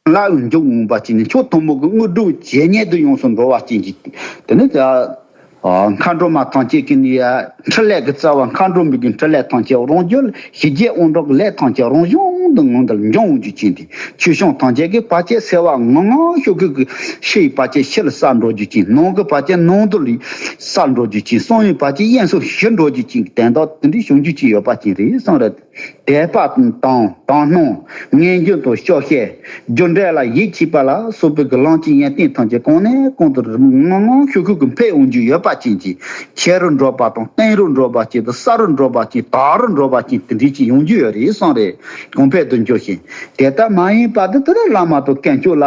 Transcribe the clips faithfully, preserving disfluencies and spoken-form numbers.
ལ་འཇུག་འོང་བ་ཅིག་ནི་ཆོས་ཐུན་མོང་གི་དངོས་གྲུབ་ཇེ་ཉེ་དུ་ཡོངས་སུ་འགྲོ་བ་ཅན་གྱི་དེ་ནི། མཁའ་འགྲོ་མ་ཐམས་ཅད་ཀྱི་ནི་འཕྲིན་ལས་ཀྱི་རྩ་བ། མཁའ་འགྲོ་མའི་གི་འཕྲིན་ལས་ཐམས་ཅད་རང་རྒྱུད། ཞི་རྒྱས་དབང་དྲག་ལས་ཐམས་ཅད་རང་བྱུང་དུ་ངང་དུ་འབྱུང་འོང་རྒྱུ་ཅན་ཏེ། ཆོས་སྐྱོང་ཐམས་ཅད་ཀྱི་བར་ཆད་སེལ་བ། ངང་ངམ་ཤུགས་ཀྱིས་ཕྱི་ཡི་བར་ཆད་ཕྱི་ལ་བསལ་འགྲོ་རྒྱུ་ཅན། ནང་གི་བར་ཆད་ནང་དུ་ལས་བསལ་འགྲོ་རྒྱུ་ཅན། གསང་བའི་བར་ཆད་གཡས་སུ་ཞི་འགྲོ་རྒྱུ་ཅན་གྱི་དོན་དག་དེ་འདྲའི་བྱུང་རྒྱུ་ཅིག་ཡོད་པ་ཅན་རེད་གསུངས་རེད། དད་པ་དང་དང་སྣང་། ངེས་འབྱུང་དང་སྐྱོ་ཤས། རྒྱུ་འབྲས་ལ་ཡིད་ཆེས་པ་ལ་སོགས་པའི་གི་ལམ་གྱི་ཡོན་ཏན་ཐམས་ཅད་གང་ནས་གང་དུ་ངང་ངམ་ཤུགས་ཀྱིས་འཕེལ་འོང་རྒྱུ་ཡོད་པ་ཅན་གྱི། ཆེ་རུ་འགྲོ་བ་དང་བརྟན་རུ་འགྲོ་བ་ཅན་དང་གསལ་རུ་འགྲོ་བ་ཅན། དག་རུ་འགྲོ་བ་ཅན་དེ་འདྲའི་ཅིག་ཡོང་རྒྱུ་ཡོད་རེད་གསུངས་རེད། གོང་འཕེལ་དུ་འགྱུར་ཞིང་། དེ་ལྟར་མ་ཡིན་པ་དེ་དེ་ལ་བླ་མ་དང་དཀོན་མཆོག་ལ་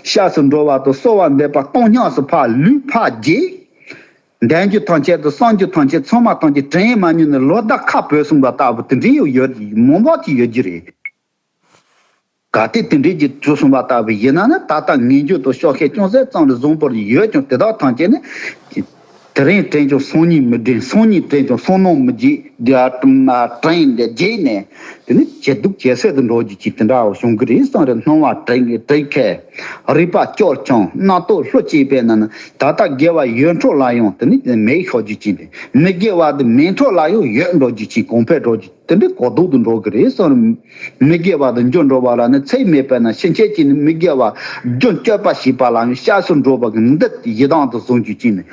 སྐྱབས་སུ་འགྲོ་བ་དང་གསོལ་བ་འདེབས་པ་གཏོང་སྙོམས་སུ་འཕར་ལུས་འཕར་རྒྱས། འདས་རྒྱུ་ཐམས་ཅད་དང་གསང་རྒྱུ་ཐམས་ཅད་ཚང་མ་ཐམས་ཅད་དྲན་མ་མྱོང་ནས་ལོ་ཟླ་ཁ་བོས་སོང་བ་ལྟ་བུ་དེ་འདྲའི་ཡོད་མང་བ་ཅིག་ཡོད་རྒྱུ་རེད། གལ་ཏེ་དེ་འདྲའི་གྱི་བྱུང་སོང་བ་ལྟ་བུ་ཡིན་ན་ནི། ད་ལྟ་ངེས་འབྱུང་དང་སྐྱོ་ཤས་ཅུང་ཟད་ཙམ་ལ་བཟུང་བར་ཡོད་ཀྱང་དེ་དག་ཐམས་ཅད་ནི། དེ་རིང་དྲན་ཀྱང་སང་ཉིན་མི་དྲན། སང་ཉིན་དྲན་ཀྱང་སང་གནངས་མི་བརྗེད། དེ་དྲན་ལས་བརྗེད་ནས་དེ་ནི་ཇེ་སྡུག་ཇེ་སེར་དུ་འགྲོ་རྒྱུ་ཅིག་དེ་འདྲ་བྱུང་གི་རེད་གསུངས་རེད། སྣང་བ་དྲན་དྲན་མཁས། རེག་པ་སྐྱོ་ཆུང་། རྣ་རྟོག་ལྷོད་བྱེད་པས་ན་ནི། ད་ལྟ་དགེ་བ་ཡོད་འཕྲོ་ལ་ཡང་དེ་ནི་མེད་ཤོར་རྒྱུ་ཅིག་དེ། མི་དགེ་བ་དེ་མེད་འཕྲོ་ལ་ཡང་ཡོད་འགྲོ་རྒྱུ་ཅིག་གོང་འཕེལ་འགྲོ་རྒྱུ་དེ་འདྲའི་གོ་ལྡོག་ཏུ་འགྲོ་གི་རེད་གསུངས་རེད། མི་དགེ་བ་དུ་འགྱུར་འགྲོ་བ་ལ་ནི་ཚེགས་མེད་པས་ན། ཕྱིན་ཆད་ཀྱི་ནི་མི་དགེ་བ་རྒྱུན་སྤྱོད་པ་བྱེད་པ་ལ་ཡང་སྐྱབས་སུ་འགྲོ་བ་གི་འདི་ཡི་དམ་དུ་བཟུང་རྒྱུ་ཅིག་ནི།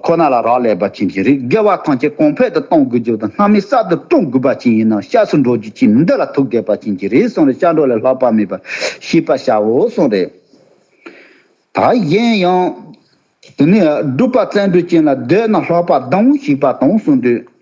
ཁོ་ན་ལ་རག་ལས་པ་ཅན་གྱི་རིགས། དགེ་བ་ཐམས་ཅད་གོང་འཕེལ་དུ་གཏོང་དགོས་རྒྱུ་དང་། སྣང་མེད་གསར་དུ་བསྐྲུན་དགོས་པ་ཅན་ཡིན་ན། སྐྱབས་སུ་འགྲོ་རྒྱུ་ཅན་འདི་ལ་ཐུག་དགོས་པ་ཅན་གྱི་རིགས་གསུངས་རེད། སྐྱབས་འགྲོ་ལས་ལྷག་པ་མེད་པར་ཤེས་པར་བྱའོ་གསུངས་རེད། ད་གཞན་ཡང་། དེ་ནས་སྒྲུབ་པ་བརྩོན་འགྲུས་ཅན་ལ། འདོད་ན་ལྷག་པ་སྡོམ་བྱེད་པ་དང་གསུངས་དུས།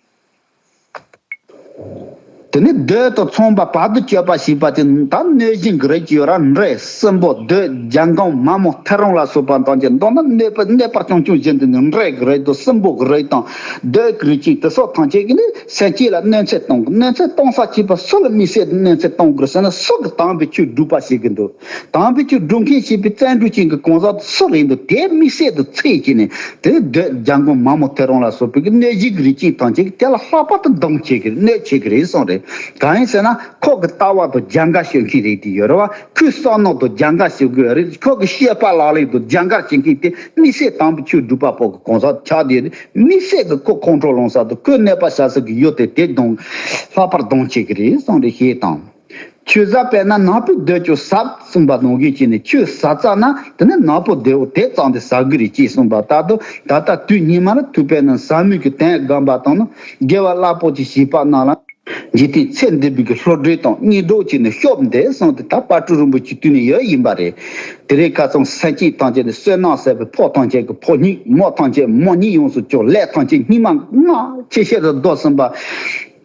དེ་ནས་འདོད་དང་མཚུངས་པ་བར་དུ་གཅོད་པ་བྱེད་པ་དེ་ད་གནོད་སྦྱིན་གྱི་རིགས་ཀྱི་ཡོད་ར། འདྲེ་སྲིན་པོ་གདོས་རྒྱལ་འགོང་མ་མོ་ཐེའུ་རང་ལ་སོགས་པ་དང་། ཅི་མདོར་ན་གནོད་པ་གནོད་པ་ཆུང་ཆུང་བཞིན་དུ་ནི་འདྲེ་གི་རིགས་དང་སྲིན་པོ་གི་རིགས་དང་གདོས་ཀྱི་རིགས་ཅན་དེ་སོགས་ཐམས་ཅད་ཀྱིས་ནི་སེམས་ཅན་ལ་གནོད་འཚེ་གཏོང་གི། གནོད་འཚེ་གཏོང་ས་བྱེད་པ་སུ་ལ་དམིགས་བསལ་དུ་གནོད་འཚེ་གཏོང་དགོས་ཟེར་ན། སུ་གིས་དམ་པའི་ཆོས་སྒྲུབ་པ་བྱེད་ཀྱི་འདུག་དམ་པའི་ཆོས་སྒྲུབ་མཁན་བྱེད་པའི་བརྩོན་འགྲུས་ཅན་གྱི་གང་ཟག་སུ་རེད་འདུག་དེ་དམིགས་བསལ་དུ་འཚོལ་གྱིས་ནས་དེ་འདོད་རྒྱལ་འགོང་མ་མོ་ཐེའུ་རང་ལ་སོགས་པའི་གི་གནོད་སྦྱིན་གྱི་རིགས་ཅན་ཐམས་ཅད་ཀྱིས་དེ་ལ་ལྷག་པར་དུ་སྡོམ་བྱེད་ཀྱི་གནོད་བྱེད་ཀྱི་རེད་གསུངས་རེད། གང་ཡིན་ཟེར་ན། ཁོ་གི་ལྟ་བ་དང་རྒྱལ་འགལ་བྱེད་མཁན་རེད་དེ་ཡོད་རེད་བ། ཁོའི་བསམ་མནོ་དང་རྒྱལ་འགལ་བྱེད་དགོས་རེད། ཁོ་གི་སྤྱོད་པ་ལག་ལེན་དང་རྒྱལ་འགལ་བྱེད་མཁན་དེ་དམིགས་བསལ་དམ་པའི་ཆོས་སྒྲུབ་པ་པོ་གི་གང་ཟག་ཆགས་བསྡད་ཡོད་རེད། དམིགས་བསལ་གྱི་ཁོ་ཁོང་ཁྲོ་ལངས་ས་དང་ཁོའི་གནོད་པ་བྱ་ས་གི་ཡུལ་དེ་དེ་གདོང་ལྷག་པར་སྡོམ་བྱེད་ཀྱི་རེད་གསུངས་རེད། ཞེས་དང་། ཆོས་ཟབ་པས་ན་ནག་པོའི་གདོས་ཀྱང་ཟབ་གསུངས་པ་ནང་བཞིན་བྱས་ནས། ཆོས་ཟབ་ཙམ་ན་དེ་ནི་ནག་པོ་སྡེའུ་དེ་ཙམ་དེ་ཟབ་གི་རེད་ཅེས་གསུངས་པ་ལྟར་དུ། ད་ལྟ་དུས་སྙིགས་མ་ལ་ཐུག་པས་ན་ཟབ་མོའི་གི་དོན་སྒོམ་པ་དང་ནི། དགེ་བ་རླབས་པོ་ཆེ་བྱེད་པ་རྣམས་ལ། འཇིག་རྟེན་ཚེ་འདི་ཕྱི་གི་བློ་གྲོས་དང་སྙིང་གྲོགས་བྱས་ནས་སྐྱོབ་འདོད་གསུངས་ཏེ། ད་དཔལ་སྤྲུལ་རིན་པོ་ཆེ་དུས་ནས་ཡོད་ཡིན་པ་རེད། དེ་རིང་ཁ་སང་སེམས་ཅན་ཐམས་ཅད་ནི་བསོད་ནམས་ཟད་པའི་ཕོ་ཐམས་ཅད་ཀྱི་ཕོ་སྙིང་། མོ་ཐམས་ཅད་མོ་སྙིང་ཡོངས་སུ་གྱུར། ལས་ཐམས་ཅད་སྙིགས་མ་ལྔ་ཆེ་ཤོས་སུ་བཟློག་ཟིན་པ།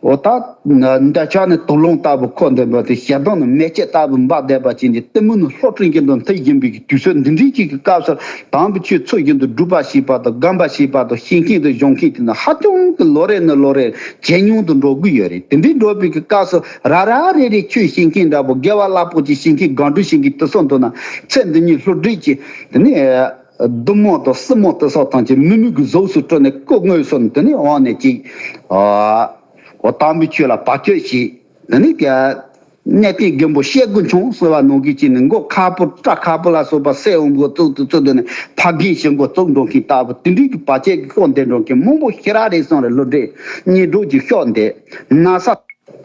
འོ་ད། འདོད་ཆགས་ནི་དུག་རླངས་ལྟ་བུ་འཁོར་འདོན་པ་དེ། ཞེ་སྡང་ནི་མེ་ལྕེ་ལྟ་བུ་འབར་བསྡད་པ་ཅན་གྱི། གཏི་མུག་ནི་ལྷོ་སྤྲིན་གྱི་མདོ་མཐིལ་ཡིན་པའི་དུས་ཚོད་འདི་འདྲའི་ཅིག་གི་སྐབས་སུ། དམ་པའི་ཆོས་ཚུལ་བཞིན་དུ་སྒྲུབ་པ་བྱེད་པ་དང་སྒོམ་པ་བྱེད་པ་དང་བྱེད་མཁན་དང་སྦྱོང་མཁན་དེ་ནི་ཧ་ཅང་གི་ལོ་རེ་ནས་ལོ་རེ་ཇེ་ཉུང་དུ་འགྲོ་གི་ཡོད་རེད། དེ་འདྲའི་འགྲོ་བའི་གི་སྐབས་སུ་ར་ར་རེ་རེ་ཆོས་བྱེད་མཁན་འདྲ་པོ། དགེ་བ་རླབས་པོ་ཆེ་བྱེད་མཁན་སྒང་དྲུག་བྱེད་མཁན་དེ་ཚོ་འདུག་ན། ཚེ་འདི་ཉིད་བློ་གྲོས་ཀྱི་དེ་ནི། བདུད་མོ་དང་སྲིན་མོ་དེ་སོགས་ཐམས་ཅད་མི་མོས་ཀྱི་གཟུགས་སུ་སྤྲུལ་ནས་སྐུ་དངོས་སུ་དེ་ནས་འོང་ནས་ཅིག་འོ་དམ་པའི་ཆོས་ལ་བར་གཅོད་བྱས། དེ་ནས་ཀྱང་གནས་བརྟན་རྒན་པོ་བཤད་དགུ་འཆང་ཟེར་བ་ནང་བཞིན་བྱས་ནས། མགོ་ཁ་སྤུ་སྐྲ་ཁ་སྤུ་ལ་སོགས་པ་གསེར་འོང་མགོ་བཙུགས་དུ་བཙུགས་དུ་ནས་ཕ་རྒན་ཞིག་མགོ་བཙུགས་འགྲོ་མཁན་ལྟ་བུ་དེ་འདྲའི་གི་བར་ཆད་ཀྱི་ཤོག་འདེབས་འགྲོ་མཁན་མང་པོ་ཞེ་དྲག་རེད་གསུངས་རེད། བློ་གྲོས་སྙིང་གྲོགས་ཀྱི་ཤོག་འདེབས་ན་ས།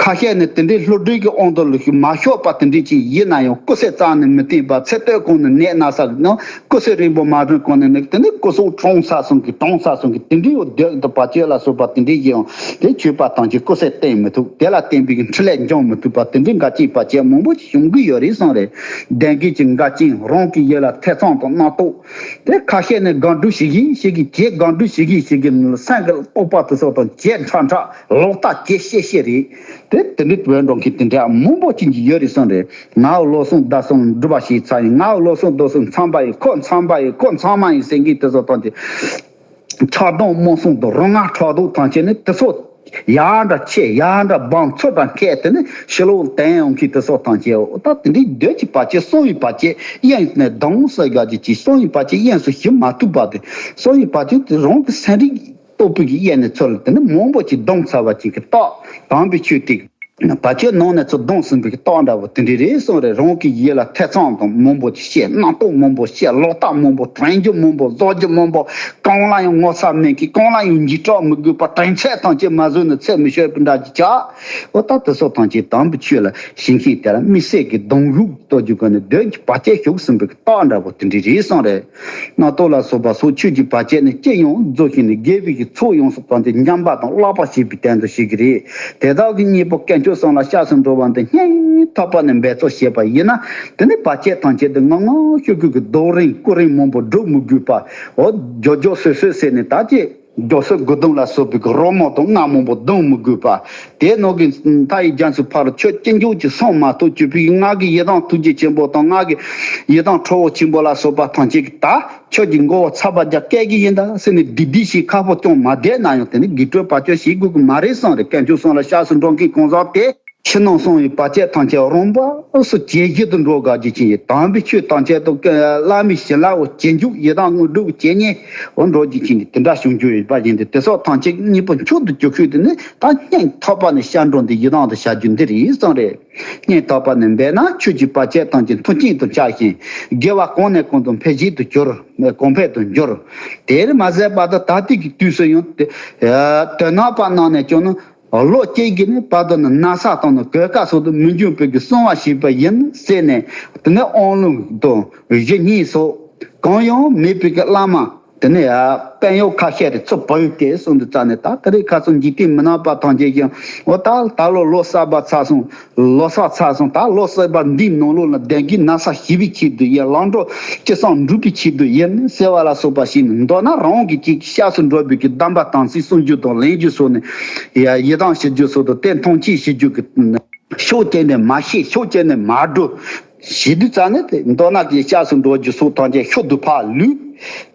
ཁ་ཤས་ནི་དེ་འདྲའི་བློ་གྲོས་ཀྱི་དབང་དུ་ལུས་ཤིང་མ་ཤོར་པ་དེ་འདྲའི་ཅིག་ཡིན་ན་ཡང་། སྐུ་ཚེ་རྩ་ནས་མི་བརྟན་པ། ཚེ་སྟོད་གོང་ནས་ནད་ན་ཚ་གི་ནང་། སྐུ་ཚེ་རིང་པོ་མ་རིང་གོང་ནས་ནི་དེ་ནི་སྐུ་སྲོག་གྲོངས་ས་སོང་གི་གྲོངས་ས་སོང་གི་དེ་འདྲའི་འོ་སྡོད་དུ་བར་གཅོད་ལ་སོགས་པ་དེ་འདྲའི་ཡིན་ཡང་། དེ་ཆོས་པ་ཐམས་ཅད་སྐུ་ཚེ་བརྟན་མི་ཐུབ། དེ་ལ་བརྟེན་པའི་འཕྲིན་ལས་འབྱུང་མི་ཐུབ་པ་དེ་འདྲའི་འགལ་རྐྱེན་བར་ཆད་མང་པོ་ཞིག་བྱུང་གི་ཡོད་རེད་གསུངས་རེད། ལྡན་དགོས་ཀྱི་འགལ་རྐྱེན་རང་གི་ཡུལ་ལ་ཐེ་ཚོམ་དང་རྣམ་རྟོག་དེ་ཁ་ཤས་ནི་སྒང་དྲུག་བྱེད་ཀྱི་བྱེད་ཀྱི་བྱེད། སྒང་དྲུག་བྱེད་ཀྱི་བྱེད་ཀྱི་སེམས་ཀྱི་རྟོག་པ་དེ་སོགས་དང་བྱེད་ཁྲ་ཁྲ་ལོག་ལྟ་བྱེད་ཤེས་ཤེས་རེད། དེ་དེ་འདྲའི་བོད་འགྲོ་མཁན་དེ་འདྲ་མང་པོ་ཅིག་ཡོད་རེད་གསུངས་རེད། ང་བློ་བཟང་བདག་བཟང་སྒྲུབ་པ་ཞིག་ཚར་ཡིན། ང་བློ་བཟང་བདག་བཟང་མཚམས་པ་ཡིན། ཁོ་མཚམས་པ་ཡིན། ཁོ་མཚམས་མ་ཡིན་ཟེར་མཁན་དེ་ཚོ་དང་དེ། ཆགས་སྡང་རྨོངས་གསུམ་དང་རུ་ང་ཕྲག་དོག་ཐམས་ཅད་ནི་དེ་ཚོ་ཡར་འདྲ་ཆེ་ཡར་འདྲ་འབངས་ཚུར་འདྲ་འཁེལ། དེ་ནི་ཕྱི་ལོགས་དན་ཡོང་མཁན་དེ་ཚོ་ཐམས་ཅད། འོ་ད་དེ་འདྲའི་འདོད་ཀྱི་བར་ཆད་གསང་བའི་བར་ཆད་དབྱིངས་ནས་སྡང་ཟེར་དགའ་རྒྱུ་ཅིག་གསང་བའི་བར་ཆད་དབྱིངས་སུ་ཞི་མ་ཐུབ་པ་དེ། གསང་བའི་བར་ཆད་དེ་རང་གི་སེམས་རིག་རྟོག་པའི་གི་དབྱིངས་ནས་ཚུར་ལ་དེ་ནི་མང་པོ་ཅིག་སྡང་ཚར་བ་ཅིག་གི་རྟགས། དམ་པའི་ཆོས་དེ། བར་ཆད་ནང་ནས་ཚུར་བསྡམས་ཟིན་པའི་རྟགས་འདྲ་བོ་དེ་འདྲ་རེད་གསུངས་རེད། རང་གི་ཡིད་ལ་ཐེ་ཚོམ་དང་མང་པོ་བཤད། རྣམ་རྟོག་མང་པོ་བཤད། ལོག་ལྟ་མང་པོ། དྲན་རྒྱུ་མང་པོ། བཟོ་རྒྱུ་མང་པོ། གང་ལ་ཡང་ངོ་ཚ་མེད་མཁན། གང་ལ་ཡང་འཇིགས་སྐྲག་མི་དགོས་པ། དྲན་ཚད་ཐམས་ཅད་མ་བཟོད་ནས་ཚད་མི་ཤོར་བའི་འདྲ་ཅིག་ཆགས། འོ་ད་དེ་སོགས་ཐམས་ཅད་དམ་པའི་ཆོས་ལ་ཞེན་མཁན་དེ་ལ་དམིགས་བསལ་གྱི་སྡང་ཞུགས་གཏོད་རྒྱུ་ག་ནས་གདོན་གྱི་བར་ཆད་ཞུགས་ཟིན་པའི་རྟགས་འདྲ་བོ་དེ་འདྲ་རེད་གསུངས་རེད། རྣམ་རྟོག་ལ་སོགས་པ་སོགས་ཆོས་ཀྱི་བར་ཆད་ནི་ཅི་ཡང་བཟོད་ཤེས་ནས། དགེ་བའི་གི་ཚོགས་ཡོངས་སུ་དག་སྟེ་འཇམ་པ་དང་བརླག་པ་ཞེས་པའི་དོན་དུ་བཤད་ཀྱི་རེད། དེ་དག་གི་གཉེན་པོ་དཀོན་མཆོག་གསུམ་ལ་སྐྱབས་སུ་འགྲོ་བ་འདི་སྙིང་ཐག་པ་ནས་འབད་རྩོལ་བྱས་པ་ཡིན་ན། དེ་ནི་བར་ཆད་ཐམས་ཅད་འདི་ངང་ངམ་ཤུགས་ཀྱིས་ཀྱི་རྡོ་རིང་སྐུ་རིང་མང་པོ་སྒྲུབ་མི་དགོས་པ། འོ་མགྱོགས་མགྱོགས་སོད་སོད་ཟེར་ནས་ད་ཅི། མགྱོགས་སོད་དགུ་སྡོམ་ལ་སོགས་པའི་གི་རོལ་མོ་དང་རྔ་མང་པོ་རྡུང་མི་དགོས་པ། དེའི་ནང་གི་མཐའ་ཡི་རྒྱ་མཚོའི་ཕར་ཆོས་ཅི་མགྱོགས་ཀྱི་སོང་མ་ཐུབ་གྱུར་པའི་ང་གི་ཡི་དམ་ཐུགས་རྗེ་ཆེན་པོ་དང་། ང་གི་ཡི་དམ་ཁྲོ་བོ་ཆེན་པོ་ལ་སོགས་པ་ཐམས་ཅད་ཀྱིས་ད་ཁྱོད་ཀྱི་མགོ་བོ་ཚ་བ་རྒྱག་སྐད་ཀྱི་ཡིན་ད་ཟེར་ནས་སྡིག་སྡིག་ཞིག་ཁ་ཕོ་ཅུང་མ་བསྡད་ན་ཡང་། དེ་ནི་དགེ་སྤྲོད་བར་ཆད་བྱེད་དགོས་ཀྱི་མ་རེད་གསུངས་རེད། དཀོན་མཆོག་གསུམ་ལ་སྐྱབས་སུ་འགྲོ་མཁན་གང་ཟག་དེ། ཕྱི་ནང་གསང་བའི་བར་ཆད་ཐམས་ཅད་རིམ་པ་སུ་ཇེ་ཞི་དུ་འགྲོ་དགའ་རྒྱུ་ཅན་གྱི་དམ་པའི་ཆོས་ཐམས་ཅད་དང་བླ་མའི་བྱིན་རླབས་འོ་ཇེ་མགྱོགས། ཡི་དམ་དངོས་གྲུབ་ཇེ་ཉེ་འོ་འགྲོ་རྒྱུ་ཅན་གྱི་དེ་འདྲ་བྱུང་རྒྱུ་ཡོད་པ་ཡིན་ཏེ། དེ་སོགས་ཐམས་ཅད་གཉེན་པོ་མཆོག་ཏུ་གྱུར་ཤོས་དེ་ནི་ད་སྙིང་ཐག་པ་ནས་སྐྱབས་འགྲོ་འདི་ཡི་དམ་དུ་བྱ་རྒྱུ་འདི་རེད་གསུངས་རེད། སྙིང་ཐག་པ་ནས་འབད་ན་ཆོས་ཀྱི་བར་ཆད་ཐམས་ཅད་མཐུ་རྐྱེན་དུ་ཆགས་ཤིང་། དགེ་བ་གོང་ནས་གོང་དུ་འཕེལ་བྱེད་དུ་གྱུར། གོང་འཕེལ་དུ་འགྱུར། དེར་མ་ཟད་བར་དུ་ད་ལྟའི་གི་དུས་སུ་ཡང་དེ་དོན་ནག་པ་རྣམས་ནས་ཀྱང་ནི། ལོ་གཅིག་གི་ནི་བར་དུ་ནི་ན་ཚ་དང་ནི་གོད་ཁ་སོགས་དུ་མི་འབྱུང་བའི་གི་གསང་བ་ཞིག་པ་ཡིན་ཟེར་ནས། དེ་ནི་དབང་ལུང་དང་གཞི་སྙིང་སོགས་གང་ཡང་མེད་པའི་གི་བླ་མ་དེ་ནི་དཔོན་གཡོག་ཁ་ཤས་རེ་ཚུར་བུད་དེ་གསུངས་དུས་ཙ་ནས། ད་དེ་རིང་ཁ་སང་འཇིག་རྟེན་མི་ནག་པ་ཐམས་ཅད་ཀྱང་འོ་ད་ད་ལོ་ལོ་གསར་པ་ཚར་སོང་། ལོ་གསར་ཚར་སོང་། ད་ལོ་གསར་པ་འདིའི་ནང་ལོགས་ལ་གདོན་བགེགས་ན་ཚ་ཞི་བའི་ཆེད་དུ་ཡིན། ལམ་འགྲོ་ཅི་བསམ་འགྲུབ་པའི་ཆེད་དུ་ཡིན་ཟེར་བ་ལ་སོགས་པ་ཞིག་ནི། མདོར་ན་རང་གི་ཅིག་སྐྱབས་སུ་འགྲོ་བའི་གི་གདམས་པ་དམ་ཚིག་སྲུང་རྒྱུ་དང་ལེན་རྒྱུ་སོགས་ནི། ཡ་ཡི་དམ་ཞུ་རྒྱུ་སོགས་དང་དེ་མཐོང་ཆེན་ཞུ་རྒྱུ་གི་ཕྱོགས་གཅིག་ནས་མ་བཤད། ཕྱོགས་གཅིག་ནས་མ་སྒྲུབ་བྱེད་དུས་ཙ་ནས། དེ་མདོར་ན་གི་སྐྱབས་སུ་འགྲོ་རྒྱུ་སོགས་ཐམས་ཅད་ཤུལ་དུ་ཕར་ལུས།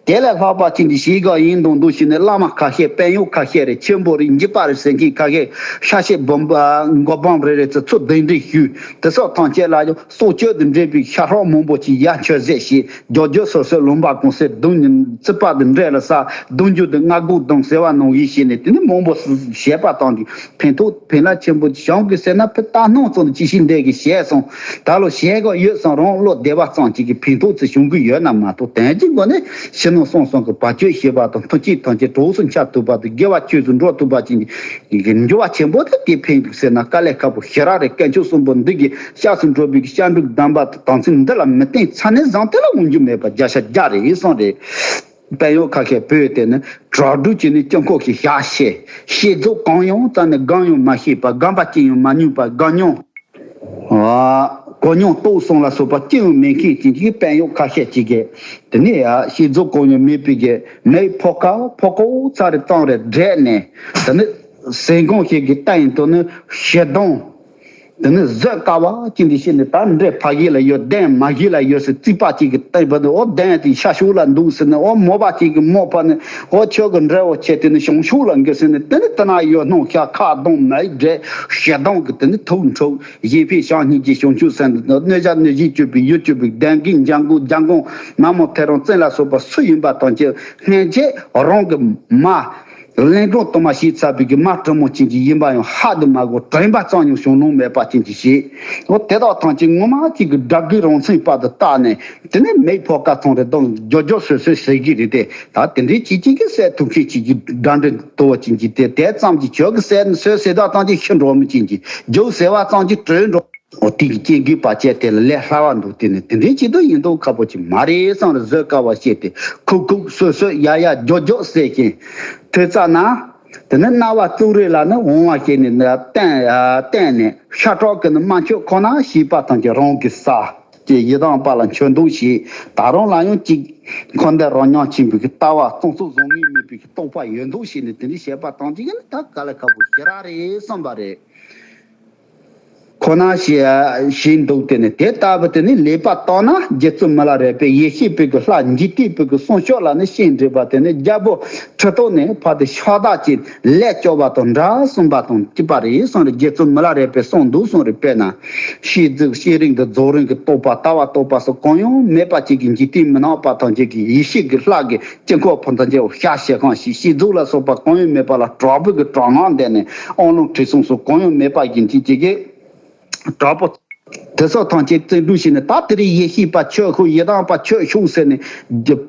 དེ་ལས་ལྷག་པ་ཅན་གྱི་ཞེ་སྒང་ཡིན་མདོག་མདོག་བྱས་ནས་བླ་མ་ཁ་ཤས། དཔོན་གཡོག་ཁ་ཤས་རེད། ཆེན་པོ་རེད། འཇིགས་པ་རེད་ཟེར་མཁན་ཁ་ཤས། ཤ་ཤེད་སྦོམ་པ་མགོ་སྦོམ་རེ་རེ་ཚུར་ཚུར་གདན་འདྲེན་ཞུས། དེ་སོགས་ཐམས་ཅད་ལ་ཡང་སྲོག་གཅོད་དུ་འདྲེན་པའི་ཤ་ཧྲག་མང་པོ་ཅིག་ཡར་མཆོད་རྫས་བྱས། མགྱོགས་མགྱོགས་སོ་སོའི་ལུང་པ་གང་སར་རྡུང་། རྩིག་པ་དེ་འདྲེ་ལ་ཟ། རྡུང་རྒྱུ་དེ་སྔ་དགོང་རྡུང་ཟེར་བ་ནང་བཞིན་བྱས་ནས། དེ་ནི་མང་པོ་བྱས་པ་དང་དེ་ཕན་ཐོགས་ཕན་རླབས་ཆེན་པོ་བྱུང་གི་ཟེར་ན། ཕི་ད་སྣང་ཙམ་ཅི་ཞིག་འདས་གི་བྱས་སོང་། ད་ལོ་བྱས་ག་ཡོད་སོང་། རང་བློ་བདེ་བ་ཙམ་ཅིག་གི་ཕན་ཐོགས་ཚུལ་བྱུང་གི་ཡོད་ན་མ་གཏོགས། དོན་གྱི་སྒོ་ནས་ཕྱི་ནང་གསང་གསུམ་གྱི་བར་ཆད་ཞེས་པ་དང་མཐུ་རྐྱེན་ཐམས་ཅད་གྲོགས་སུ་འཆར་ཐུབ་པ་དང་། དགེ་བ་ཆོས་སུ་འགྲོ་ཐུབ་པ་ཅན་གྱི་འགྱུར་བ་ཆེན་པོ་དེ་དེ་ཕན་གི་ཟེར་ན་དཀའ་ལས་ཁག་པོ་ཞེ་དྲག་རེད། དཀོན་མཆོག་གསུམ་པོ་འདི་གི་སྐྱབས་སུ་འགྲོ་བའི་གི་སྐྱབས་འགྲོ་གདམས་པ་དམ་ཚིག་འདི་ལ་མི་བརྟེན་ཚར་ནས་བཟང་དེ་ལ་འོང་རྒྱུ་མེད་པ་བརྒྱ་ཆ་བརྒྱ་རེད་གསུངས་རེད། དཔོན་གཡོག་ཁ་ཤས་བོས་ཏེ་ནི་གྲ་སྒྲིག་བྱས་ནས་དཀྱིལ་འཁོར་ཞིག་བཞག་བྱས། བསྐྱེད་རྫོགས་གང་ཡང་རྩ་ནས་སྒོམ་ཡང་མ་ཤེས་པ། སྒོམ་པ་ཅི་ཡང་མ་མྱོང་བ། སྒོམ་སྙིང་། ཨ། གོ་མྱོང་རྟོགས་གསུམ་ལ་སོགས་པ་ཅི་ཡང་མེད་མཁན་ཅན་གྱི་དཔོན་གཡོག་ཁ་ཤས་ཅིག་གིས། དེ་ནས་ཡ་བསྐྱེད་རྫོགས་གང་ཡང་མེད་པའི་གི་མིག་ཕོ་ཁ་ཕོ་ཁོག་ཚ་རེ་གཙང་རེ་བསྒྲད་ནས། དེ་ནས་ཟན་གང་ཞིག་གི་སྟེང་དུ་ནི་ཞེ་སྡང་། དེ་ནི་བཟོད་དཀའ་བ་ཅན་དེ་བྱས་ནས། ད་འདྲེ་ཕ་གི་ལ་ཡོད། གདོན་མ་གི་ལ་ཡོད་ཟེར། རྩིག་པ་ཅིག་གི་སྟེང་བུད་ནས། འོ་གདོན་དེ་ཤ་ཤུགས་ལ་འདུག་ཟེར་ནས། འོ་མོ་པ་ཅིག་གི་མོ་ཕ་ནས། འོ་ཁྱོད་ཀྱི་འདྲེ་བོ་ཆེ་དེ་ནི་ཞང་ཤུགས་ལ་འགྱུར་ཟེར་ནས། དེ་ནི་དེ་ན་ཡོད་སྣང་ཤ་ཁ་གདོང་མིག་བསྒྲད། ཞེ་སྡང་གི་དེ་ནི་ཐུགས་འཁྲུགས། གཞན་ཕན་བྱམས་སྙིང་རྗེ་བྱང་ཆུབ་སེམས། གནོད་བྱ་གནོད་བྱེད་སྤྱོད་པའི་ཡུལ་སྤྱོད་པའི་གདོན་བགེགས་འཇམ་མགོན་འཇམ་མགོན་ནག་མོ་ཐེའུ་རང་བཙན་ལ་སོགས་པ་སུ་ཡིན་པ་ཐམས་ཅད་སྔོན་ཆད་རང་གི་མ། གླིང་སྒྲུང་དུ་མ་ཤེས་ཚར་བའི་གི་མ་དྲིན་མོ་ཅན་གྱི་ཡིན་པ་ཡང་ཧ་དུ་མ་གོ། དྲན་པ་ཙམ་ཡང་བྱུང་མྱོང་མེད་པ་ཅན་གྱི་ཞིག་འོ་དེ་དག་ཐམས་ཅད་ངོ་མ་གཅིག་གི་དགྲ་བགེགས་རང་མཚན་པ་དུ་བཏགས་ནས། དེ་ནས་མིག་ཕོ་ཁ་ཚང་རེ་གདོང་རྒྱོབ་རྒྱོབ་སོད་སོད་ཟེར་གི་རེད་དེ། ད་དེ་འདྲའི་ཅིག་ཅིག་གི་ཟས་ཐུབ་མཁན་ཅིག་གི་དགྲ་འདྲེ་དུ་བ་ཅན་གྱི་དེ་དེ་ཙམ་གྱིས་ཁྱོད་ཀྱི་ཟས་ནི་སོད་ཟེར་དག་ཐམས་ཅད་ཤི་འགྲོ་མི་ཅན་གྱི། རྒྱུག་ཟེར་བ་ཙམ་གྱིས་བྲོས་འགྲོ། འོ་དེ་གི་སྐྱེ་དགུའི་བར་ཆད་དེ་ལས་སླ་བ་འདུག་དེ་ནི་དེ་འདྲའི་ཅིག་ཏུ་ཡིན་མདོག་ཁ་པོ་ཅིག་མ་རེད་བསམ་རེ་བཟོད་དཀའ་བ་བཤད་དེ། ཁུག་ཁུག་སོད་སོད་ཡ་ཡ་རྒྱོབ་རྒྱོབ་ཟེར་གྱིན། ཐོས་ཙ་ན། དེ་ནས་རྣ་བ་གཙུག་རེ་ལ་ནི་འོང་བ་བྱས་ནས་ནི་བསྟན་བསྟན་ནས། ཤ་ཁྲག་གི་ནི་དམར་མཆོད་ཁོ་ན་ཞེས་པ་ཐམས་ཅད་རང་གིས་ཟ། ཀྱི་ཡི་དམ་པ་ལ་མཆོད་འདུག་ཞེས། ད་རུང་ལ་ཡང་ཅིག་འཁོར་འདས་རང་ཉམས་ཆེན་པོའི་གི་ལྟ་བ་གཙང་བཙོག་བཟང་ངན་མེད་པའི་གི་རྟོག་པ་ཡོད་མདོག་བྱས་ནས་དེ་འདྲ་བཤད་པ་ཐམས་ཅད་ཀྱིས་ནི་ད་དཀའ་ལས་ཁག་པོ་ཞེ་དྲག་རེད་བསམ་པ་རེད། ཁོ་ན་ཞེས་ཞེས་འདུག་དེ་ནི་དེ་ལྟ་བུ་དེ་ནི་ལེགས་པར་བརྟགས་ན་རྗེ་བཙུན་མི་ལ་རས་པའི་ཡེ་ཤེས་པའི་གི་ལྷ་འཇིག་རྟེན་པའི་གི་གསུང་ཆོས་ལ་ནི་ཤེས་འདྲེས་པ་དེ་ནི་རྒྱལ་པོ་ཁྲི་ཐོག་ནས་ཕར་དེ་ཤ་སྟག་ཅིག་ལས་སྐྱོ་བ་དང་འདྲ་གསུངས་པ་དང་གཅིག་པ་རེད་གསུངས་རེད། རྗེ་བཙུན་མི་ལ་རས་པས་གསུངས་འདུག་གསུངས་རེད། དཔེར་ན་ཤེས་རིག་ཤེས་རིག་འདི་རྫོགས་རིམ་གྱི་རྟོགས་པ་ལྟ་བ་རྟོགས་པ་སོགས་གང་ཡང་མེད་པ་ཅིག་གི་འཇིག་རྟེན་མི་སྣང་བ་ཐམས་ཅད་ཀྱི་ཡེ་ཤེས་ཀྱི་ལྷ་གི་དཀྱིལ་འཁོར་ཕོ་ཐམས་ཅད་ཤ་ཞེ་གང་ཞིག་ཤེས་རྫོགས་ལ་སོགས་པ་གང་ཡང་མེད་པ་ལ་དྲག་པོའི་གི་དྲག་སྔགས་འདས་ནས་ཨོང་ལོང་ཁྲི་སྲོང་སོགས་གང་ཡང་མེད་པ་ཡིན་གྱི་ཅིག་གི་དྲག་པོ། དེ་སོགས་ཐམས་ཅད་བརྩོན་འགྲུས་བྱས་ནས་ད་དེ་རིང་ཡེ་ཤེས་པ་ཁྱོད་ཤོག་ཡི་དམ་པ་ཁྱོད་ཤོག་ཟེར་ནས་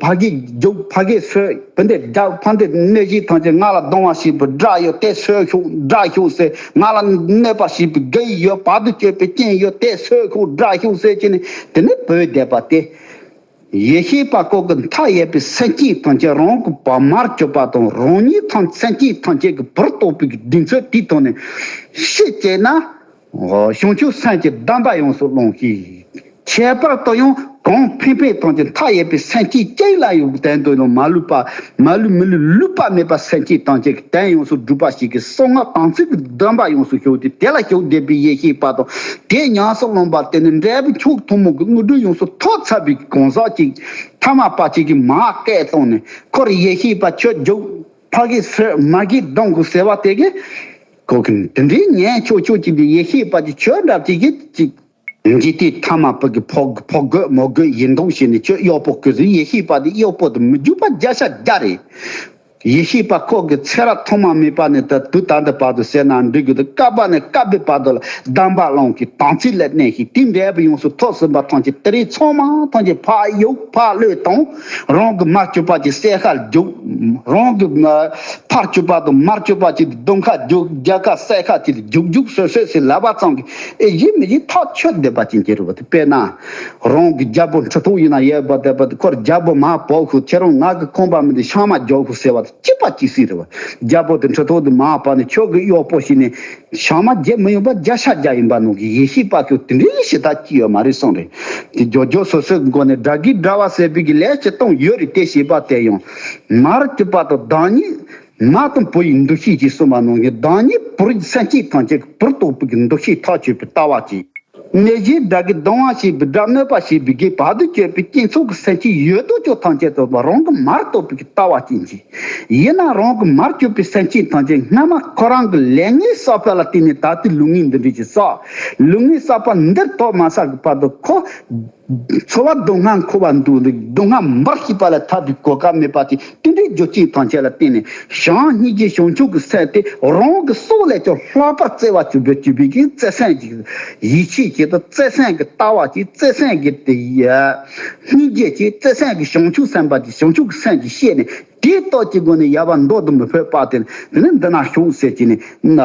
ཕ་གི་རྒྱུག་ཕ་གི་སོད་བུ་འདི་རྒྱག་ཕ་འདི་གནོད་བྱེད་ཐམས་ཅད་ང་ལ་སྡང་བ་བྱེད་པའི་དགྲ་ཡོད་དེ་སོད་ཤོག་དགྲ་ཤོག་ཟེར། ང་ལ་གནོད་པ་བྱེད་པའི་དགེ་ཡོད་བར་དུ་གཅོད་པའི་རྐྱེན་ཡོད་དེ་སོད་ཤོག་དགྲ་ཤོག་ཟེར་བྱས་ནས་དེ་ནས་བོད་སྡེ་པ་དེ། ཡེ་ཤེས་པ་ཁོ་གི་མཐའ་ཡས་པའི་སེམས་ཅན་ཐམས་ཅད་རང་གི་བ་མར་གྱུར་པ་དང་རང་ཉིད་ཐམས་སེམས་ཅན་ཐམས་ཅད་ཀྱི་བུར་གཏོགས་པའི་གདེང་ཚོད་དེའི་ཐོག་ནས་ཤེས་བྱས་ན། བྱང་ཆུབ་སེམས་ཀྱི་གདམས་པ་ཡོངས་སུ་བླང་ཞིང་། ཁྱད་པར་དུ་ཡང་གང་ཕན་ཕན་ཐམས་ཅད་མཐའ་ཡས་པའི་སེམས་ཅན་གཅིག་ལ་ཡང་བསྟན་དོན་ལ་མ་ལུས་པ་མ་ལུས་མི་ལུས་ལུས་པ་མེད་པ་སེམས་ཅན་ཐམས་ཅད་ཀྱི་དོན་ཡོངས་སུ་སྒྲུབ་པ་ཞིག་གི་གསང་སྔགས་དམ་ཚིག་གི་གདམས་པ་ཡོངས་སུ་ཞུགས་ཏེ་དེ་ལ་ཞུགས་བསྡད་པའི་ཡེ་ཤེས་པ་དང་དེ་ཉམས་སུ་བླངས་པ་དེ་ནི་འབྲས་བུ་མཆོག་ཐུན་མོང་གི་དངོས་གྲུབ་ཡོངས་སུ་ཐོབ་ཚར་བའི་གང་ཟག་ཅིག་ཐ་མལ་པ་ཅིག་གིས་མར་སྐད་བཏང་ནས་ཁོར་ཡེ་ཤེས་པ་ཁྱོད་རྒྱུག་ཕ་གི་སོད་མ་གི་སྡང་དགོས་ཟེར་བ་དེ་གི་ཁོ་གི་དེ་འདྲའི་ཉན་ཆོག་ཆོག་ཅིག་དེ་ཡེ་ཤེས་པ་ཅིག་ཁྱོད་འདྲ་ཅིག་གིས་ཅིག་འཇིག་རྟེན་ཐ་མལ་པ་གི་ཕོ་ཕོ་རྒོད་མོ་རྒོད་ཡིན་མདོག་བྱས་ནས་ཁྱོད་གཡོག་པོ་ཀུན་གཟིགས་ཡེ་ཤེས་པ་དེ་གཡོག་པོ་དེ་མི་རྒྱུག་པ་བརྒྱ་ཆ་བརྒྱ་རེད། ཡེ་ཤེས་པ་ཁོ་གི་ཚེ་རབས་ཐོག་མ་མེད་པ་ནས་ད་དུས་ད་ལྟ་བར་དུ་ཟེར་ན་འགྲིག་གི་འདུག་བསྐལ་པ་ནས་བསྐལ་པའི་བར་དུ་ལ་གདམས་པ་བླངས་ཀྱི་དམ་ཚིག་ལ་གནས་ཤིང་དེ་འབྲས་བུ་ཡོངས་སུ་ཐོབ་ཟིན་པ་ཐམས་ཅད་དེ་རིང་ཚང་མ་ཐམས་ཅད་ཕར་གཡུག་ཕར་གློད་བཏང་། རང་གི་མར་གྱུར་པ་ཅིག་སེར་ཁ་རྒྱུག་རང་གི་ཕར་གྱུར་པ་དང་མར་གྱུར་པ་ཅིག་གདོང་ཁ་རྒྱུག་རྒྱ་ཁ་སེར་ཁ་ཅིག་རྒྱུག་རྒྱུག་སོད་སོད་ཟེར་ལབ་པ་ཙམ་གྱིས་ཨེ་ཡིན་མི་ཡིན་ཐག་ཆོད་བསྡད་པ་ཅན་གྱི་རེད་བ། དེ་དཔེར་ན། རང་གི་རྒྱལ་པོ་ཁྲི་ཐོག་ཡིན་ན་ཡོད་པ་དེ་པ་དེ་ཁོར་རྒྱལ་པོ་མར་བབས་ཤོག་ཁྱེད་རང་ང་གི་ཁང་པ་མི་འདི་ཤང་མ་རྒྱག་ཤོག་ཟེར་བ་དེ་གཅིག་པ་གཅིག་སྲིད་རེད་བ། རྒྱལ་པོ་དེ་ཁྲི་ཐོག་དེ་མར་བབས་ནས་ཁྱོད་ཀྱི་གཡོག་པོ་ཞིག་ནས་ཤང་མ་རྒྱག་མི་ཡོང་པ་བརྒྱ་ཆ་བརྒྱ་ཡིན་པ་ནང་གི་ཡེ་ཤེས་པ་ཁྱོད་དེ་འདྲའི་ཞེ་དྲག་ཅི་ཡོད་མ་རེད་གསུངས་རེད། དེ་རྒྱོ་རྒྱོ་སོ་སོའི་སྒོ་ནས་དགྲ་གི་དགྲ་བ་ཟེར་བའི་གི་ལས་ཅི་གཏོང་ཡོད་རེད་དེ་ཞེས་པ་དེ་ཡང་མར་གྱུར་པ་དང་བདག་ཉིད་མ་དང་བུ་ཡི་འདུ་ཤེས་ཀྱིས་གསུངས་པ་ནང་གི་བདག་ཉིད་བུ་རིགས་སེམས་ཅན་ཐམས་ཅད་ཀྱི་བུར་གཏོགས་པའི་གི་འདུ་ཤེས་ཐག་ཆོད་པའི་ལྟ་བ་ཅན། གནོད་བྱེད་དགྲ་གི་སྡང་བ་བྱེད་པའི་དགྲ་གནོད་པ་བྱེད་པའི་གི་བར་དུ་གཅོད་པའི་སྐྱེ་ཚོགས་ཀྱི་སེམས་ཅན་ཡོད་དོ་ཅོག་ཐམས་ཅད་དུ་རང་གི་མར་གཏོགས་པའི་གི་ལྟ་བ་ཅན་གྱིས། ཡིན་ན་རང་གི་མར་གྱུར་པའི་སེམས་ཅན་ཐམས་ཅད་སྔ་མ་ཁོ་རང་གི་ལས་ངན་བསགས་པ་ལ་བརྟེན་ནས་ད་ལྟའི་ལུས་ངན་འདི་འདྲ་ཞིག་བསགས། ལུས་ངན་བསགས་པ་འདིར་ཐོག་མ་བསགས་ཀྱི་བར་དུ་ཁོ། འཚོ་བ་སྡུག་བསྔལ་འཁོར་བ་འདུག་ལ་སྡུག་བསྔལ་འབར་ཞིག་པ་ལ་ཐར་པའི་གོ་སྐབས་མེད་པ་དེ་དེ་འདྲའི་རྒྱུ་རྐྱེན་ཐམས་ཅད་ལ་བརྟེན་ནས་བྱམས་སྙིང་རྗེ་བྱང་ཆུབ་ཀྱི་སེམས་དེ་རང་གི་སྲོག་ལས་ཀྱང་ལྷག་པར་བརྩེ་བ་བྱུང་བའི་བྱུང་བའི་གི་བརྩེ་སེམས་ཀྱི་ཡིད་ཆེས་ཀྱི་དང་བརྩེ་སེམས་ཀྱི་ལྟ་བ་ཀྱི་བརྩེ་སེམས་ཀྱི་དེ་ཡ་སྙིང་རྗེ་ཀྱི་བརྩེ་སེམས་ཀྱི་བྱང་ཆུབ་སེམས་དཔའ་ཀྱི་བྱང་ཆུབ་ཀྱི་སེམས་ཀྱི་ཤེས་ནས་དེའི་སྟོབས་ཀྱི་སྒོ་ནས་ཡལ་བ་མདོ་དུ་མི་ཕོད་པ་དེ་དེ་ནི་འདི་ན་བྱུང་ཟེར་གྱི་ནི་ན།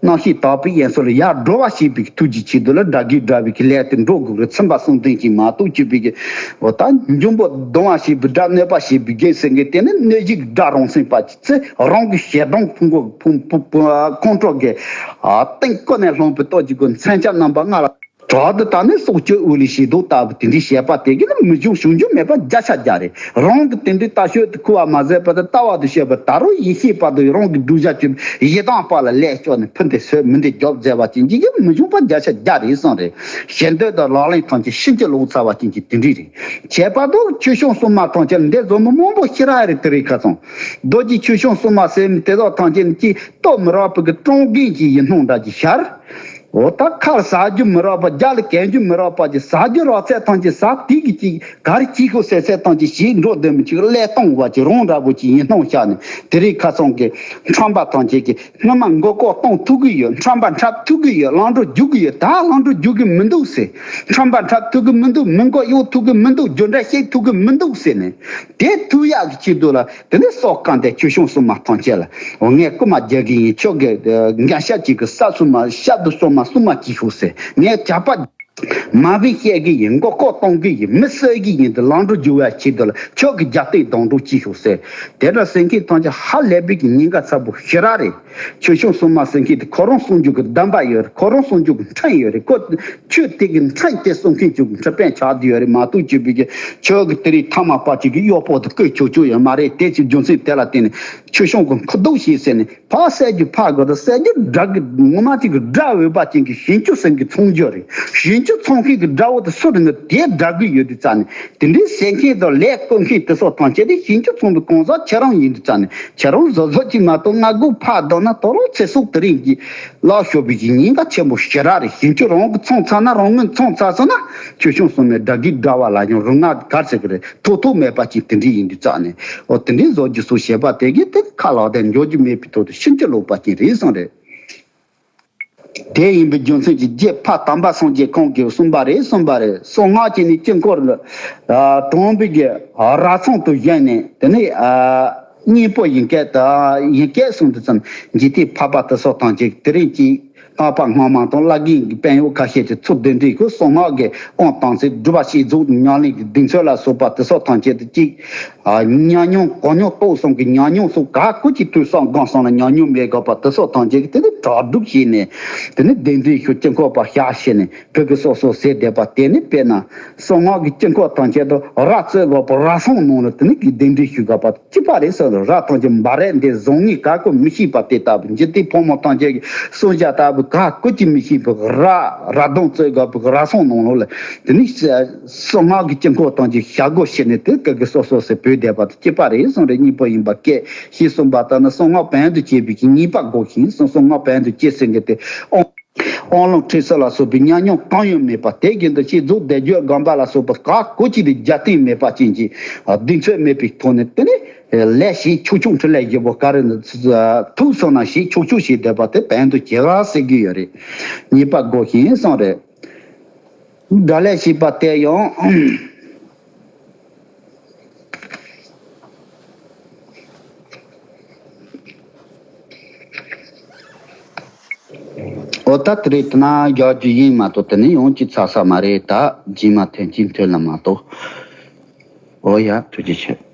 རྣམ་ཤེས་དག་པའི་དབྱིངས་སུ་ལ་ཡར་འགྲོ་བ་ཞེས་པའི་ཐུགས་ཀྱི་ཆེད་དུ་ལ་དགྲ་བགེགས་དགྲ་བའི་གི་ལས་དེ་འགྲོ་དགོས་རེད། ཚིམ་པ་གསུམ་ལྡན་གྱིས་མ་གཏོགས་བཅུ་པའི་གི་འོ་ད་འབྱུང་པོ་གདུང་བ་ཞེས་པའི་དགྲ་གནོད་པ་ཞེས་པའི་གེགས་སེལ་མཁན་དེ་ནི་གནོད་བྱེད་ཀྱི་དགྲ་རང་སེམས་པ་ཅིག་ཚེ་རང་གི་ཞེ་སྡང་ཕུང་པོ་ཕུང་ཕུང་ཕུང་ཁོང་ཁྲོ་གི་སྟེང་ཀོ་ནས་སློང་པའི་སྟོབས་ཀྱི་སྒོ་མཚོན་ཆ་རྣམ་པ་ལྔ་ལ། དྲག་ཏུ་བལྟས་ནས་སྲོག་གཅོད་དབུལ་ལས་ཞེ་སྡང་ལྟ་བུ་དེ་འདྲའི་བཤད་པ་དེ་གི་ནི་མི་འབྱུང་བྱུང་རྒྱུ་མེད་པ་བརྒྱ་ཆ་བརྒྱ་རེད། རང་གི་དེ་འདྲའི་ལྟ་སྤྱོད་དེ་ཁུ་བ་མ་ཟད་པ་དེ་ལྟ་བ་དེ་བཤད་པ་ད་རུང་ཡེ་ཤེས་པ་དེ་རང་གི་བསྒྲུབ་བྱ་གཅོད་ཡི་དམ་པ་ལ་ལས་སྐྱོ་ནས་ཕུ་འདི་སོད་མི་འདི་རྒྱོབ་མཛད་པ་ཅན་གྱི་གི་མི་འབྱུང་པ་བརྒྱ་ཆ་བརྒྱ་རེད་གསུངས་རེད། ཞེ་འདོད་དང་ལག་ལེན་ཐམས་ཅད་ཕྱིན་ཅི་ལོག་ཚར་བ་ཅན་གྱི་དེ་འདྲའི་རེད། ཁྱད་པར་དུ་ཆོས་སྐྱོང་སྲུང་མ་ཐམས་ཅད་འདི་བཟོ་མི་མང་པོ་ཤི་ར་རེད། དེ་རིང་ཁ་སང་རྡོ་རྗེ་ཆོས་སྐྱོང་སྲུང་མ་ཟེར་མི་དེ་དག་ཐམས་ཅད་ཀྱིས་ལྟོ་མི་རག་པའི་གི་ཀྲོང་རྒན་གྱི་ཡིད་སྣང་འདྲ་གྱི་ཤར། འོ་ད་ཁར་ཟ་རྒྱུ་མི་རག་པ་རྒྱ་ལ་གན་རྒྱུ་མི་རག་པ་ཅིག་ཟ་རྒྱུ་རག་ཚད་ཐམས་ཅད་ཟ་དེ་གི་ཅིག་གར་གྱིས་ཤོག་ཟེར་ཚད་ཐམས་ཅད་ཞིག་འགྲོ་སྡོད་མི་ཅིག་ཀླད་སྟོང་བ་ཅིག་རོང་འདྲ་པོ་ཅིག་ཡིད་སྣང་ཤར་ནས་དེ་རིང་ཁ་སང་གི་ཁྲམ་པ་ཐམས་ཅད་ཀྱིས་སྔོན་མ་མགོ་སྐོར་གཏོང་ཐུབ་ཀྱི་ཡོད། ཁྲམ་པ་འཁྲབ་ཐུབ་ཀྱི་ཡོད། ལམ་འགྲོ་རྒྱུག་གི་ཡོད། ད་ལམ་འགྲོ་རྒྱུག་གི་མི་འདུག་ཟེར། ཁྲམ་པ་འཁྲབ་ཐུབ་ཀྱི་མི་འདུག་མི་མགོ་གཡོག་ཐུབ་ཀྱི་མི་འདུག་རྒྱུ་འབྲས་ཤེས་ཐུབ་ཀྱི་མི་འདུག་ཟེར་ནས་དེ་ཐུབ་ཡག་གི་ཆེད་དུ་ལ། དེ་ནས་སྲོག་བསྐམས་ཏེ་ཆོས་སྐྱོང་སྲུང་མ་ཐམས་ཅད་ལ། འོ་ངས་རྐུ་མ་རྒྱག་གི་ཡིན། ཁྱོད་ཀྱི་འགན་ཤ་གཅིག་གི་ས་སྲུང་མ་ཤ་དུ་སྲུང་མ་སྲུང་མ་གཅིག་ཤོག་ཟེར། ངས་ཇག་པ་ མ་བི་བཤད་གི་ཡིན། མགོ་སྐོར་གཏོང་གི་ཡིན། མི་གསོད་གི་ཡིན། དེ་ལམ་འགྲོ་རྒྱུ་བ་ཆེད་དུ་ལ་ཁྱོད་ཀྱི་རྒྱབ་རྟེན་སྡང་འགྲོ་ཅི་ཤོག་ཟེར། དེ་འདྲ་ཟེར་མཁན་ཐམས་ཅད་ཧ་ལས་པའི་གི་ཉེན་ཁ་ཚ་པོ་ཞེ་དྲག་རེད། ཆོས་སྐྱོང་སྲུང་མ་ཟེར་མཁན་དེ་ཁོ་རང་གསུང་རྒྱུ་གི་གདམས་པ་ཡོད་རེད། ཁོ་རང་གསུང་རྒྱུ་གི་ཕྲན་ཡོད་རེད། ཁོ་ཆོས་དེ་གི་ཕྲན་དེ་གསུང་མཁན་ཅིག་གི་ཕྲན་ཕན་ཆགས་བསྡད་ཡོད་རེད་མ་གཏོགས་ཅིག་པའི་གི་ཁྱོད་ཀྱི་དེ་རིང་ཐ་མ་པ་ཅིག་གི་གཡོག་པོ་དེ་བསྐོས་ཆོག་ཆོག་ཡོད་མ་རེད། དེ་ཅིག་རྒྱུ་མཚན་དེ་ལ་བརྟེན་ནས་ཆོས་སྐྱོང་གི་མཁོ་སྡུག་ཞིག་ཟེར་ནས། ཕར་བསད་རྒྱུ་ཕར་དགོས་དང་བསད་རྒྱུ་དགྲ་གི་ངོ་མ་གཅིག་གི་དགྲ་འོས་པ་ཅན་གྱི་ཞིང་བཅུ་ཟེར་གྱི་ཚོང་རྒྱུ་རེད། ཞིང་བཅུ་ཚོང་མཁན་གྱི་དགྲ་བོ་དེ་སུ་རེད་ན་དེ་དགྲ་གི་ཡོད་དུས་ཙང་ནས། དེ་འདྲའི་ཟེར་མཁན་དང་ལས་བཀོད་མཁན་དེ་སོགས་ཐམས་ཅད་དེ་ཞིང་བཅུ་ཚོང་པའི་གང་ཟག་ཁྱེད་རང་ཡིན་དུས་ཙང་ནས། ཁྱེད་རང་བཟོ་བཟོ་གཅིག་མ་གཏོགས་སྔ་དགོས་ཕར་བསྡད་ན་དོ་རོགས་ཚེ་སྲོག་དེ་རིང་གི་ལག་ཤོར་བའི་གི་ཉེན་ཁ་ཆེན་པོ་ཞེ་དྲག་རེད། ཞིང་བཅུ་རང་གི་ཚོང་ཚར་ན་རང་ངོས་ཚོང་ཚར་སོང་ན་ཆོས་སྐྱོང་སྲུང་མའི་དགྲ་གི་དགྲ་བ་ལ་ཡང་རུ་ང་གར་ཟེར་གི་རེད། ཐོགས་ཐོགས་མེད་པ་ཅིག་དེ་འདྲའི་ཡིན་དུས་ཙང་ནས། འོ་དེ་འདྲའི་བཟོ་རྒྱུ་སོགས་བྱས་པ་དེ་གིས་དེ་ཁ་ལག་དེ་འཇོག་རྒྱུ་མེད་པའི་ཐོག་ཏུ་ཕྱིན་ཅི་ལོག་པ་ཅིག་རེད་གསུངས་རེད། དེ་ཡིན་པའི་རྒྱུ་མཚན་གྱིས་རྗེ་ཕ་དམ་པ་སངས་རྒྱས་ཁོང་གིས་གསུངས་པ་རེད་གསུངས་པ་རེད། གསང་སྔགས་ཀྱི་ནི་དཀྱིལ་འཁོར་ལ་ཨ་དྲངས་པའི་གི་ཨ་རབ་གསང་དུ་བཞེངས་ནས། དེ་ནས་ཨ་སྙིང་པོ་ཡིན་སྐད་དུ་ཡིན་སྐད་གསུངས་དུས་ཙམ། འཇིག་རྟེན་འཕགས་པ་དེ་སོགས་ཐམས་ཅད་དེ་རིང་གི་ལྷག་པ་སྔ་མ་དང་བླ་རྒན་གྱི་དཔོན་གཡོག་ཁ་ཤས་ཀྱི་ཚུལ་དེ་འདྲའི་ཁོ་གསང་སྔགས་ཀྱི་དབང་དམ་ཚིག་སྒྲུབ་པ་བྱེད་རྫོགས་ཉམས་ལེན་གྱི་གདེང་ཚོད་ལ་སོགས་པ་དེ་སོགས་ཐམས་ཅད་དུ་གཅིག་ཨ་ཉམས་མྱོང་གོ་མྱོང་རྟོགས་གསུམ་གྱི་ཉམས་མྱོང་སོགས་ག་ཀུན་གྱིས་ཐོས་བསམ་སྒོམ་གསུམ་ལ་ཉམས་མྱོང་མེད་དགོས་པ་དེ་སོགས་ཐམས་ཅད་ཀྱིས་དེ་ནི་གྲ་སྒྲིག་བྱས་ནས། དེ་ནི་གདན་འདྲེན་ཞུ་དཀྱིལ་འཁོར་པ་ཞག་བྱས་ནས་ཕ་གི་སོ་སོ་ཟེར་བསྡད་པ་དེ་ནི་དཔེར་ན་གསང་སྔགས་ཀྱི་དཀྱིལ་འཁོར་ཐམས་ཅད་དུ་རབ་བརྩེགས་དགོས་པ་རབ་གསང་ནང་ལ་དེ་ནི་གི་གདན་འདྲེན་ཞུ་དགོས་པ་གཅིག་པ་རེད་ཟེར། རབ་ཐམས་ཅད་འབའ་རབ་འདི་བཟང་ངན་ག་ཀུན་མི་ཤེས་པ་དེ་ལྟ་བུ། འཇིག་རྟེན་ཕོ་མོ་ཐམས་ཅད་ཀྱི་གསང་རྒྱ་ལྟ་བུ་ག་ཀུན་གྱིས་མི་ཤེས་པའི་རབ་རབ་གདོང་བརྩེགས་དགོས་པའི་རབ་གསང་ནང་ལོགས་ལ་དེ་ནི་གསང་སྔགས་ཀྱི་དཀྱིལ་འཁོར་ཐམས་ཅད་བྱ་སྒོ་ཕྱེ་ནས་དེ་ཀ་གི་སོ་སོ་ཟེར་བོས་བསྡད་པ་དང་གཅིག་པ་རེད་གསུངས་རེད། སྙིང་པོ་ཡིན་པ་སྐད་ཞེས་གསུངས་པ་ལྟར་ན་གསང་སྔགས་བོན་དུ་བྱས་པའི་གི་ཉེས་པ་འགོག་ཞིང་གསང་སྔགས་བོན་དུ་བྱས་ཟེར་མཁན་དེ་དབང་དབང་ལུང་ཁྲིད་གསུམ་ལ་སོགས་པའི་ཉམས་མྱོང་གང་ཡང་མེད་པ་དེ་བཞིན་དུ་ཤེས་རྫོགས་སྡེ་བརྒྱད་དགོངས་པ་ལ་སོགས་པ་ག་ཀུན་གྱི་རྒྱབ་རྟེན་མེད་པ་ཅན་གྱི་གདེང་ཚོད་མེད་པའི་ཐོག་ནས་དེ་ནི་ལས་བྱེད་ཆོག་ཆོག་འཕྲིན་ལས་བཞི་པོ་ག་རེ་ཐུག་སོང་ན་ཞིག་ཆོག་ཆོག་ཞིག་བསྡད་པ་དེ་བོན་དུ་བྱེད་དགོས་ཟེར་གྱི་ཡོད་རེད། ཉེས་པ་འགོག་ཞིང་གསུངས་རེད། དགྲ་ལས་བྱེད་པ་དེ་ཡང་། འོ་ད་དེ་རེད། དེ་ན་རྒྱག་རྒྱུ་ཡིན་མ་གཏོགས་དེ་ནས་ཡོང་གི་ཚར་ས་མ་རེད། ད་རྗེས་མ་ཐེངས་གཅིག་ཐོན་ལ་མ་གཏོགས། འོ་ཡ་ཐུགས་རྗེ་ཆེ།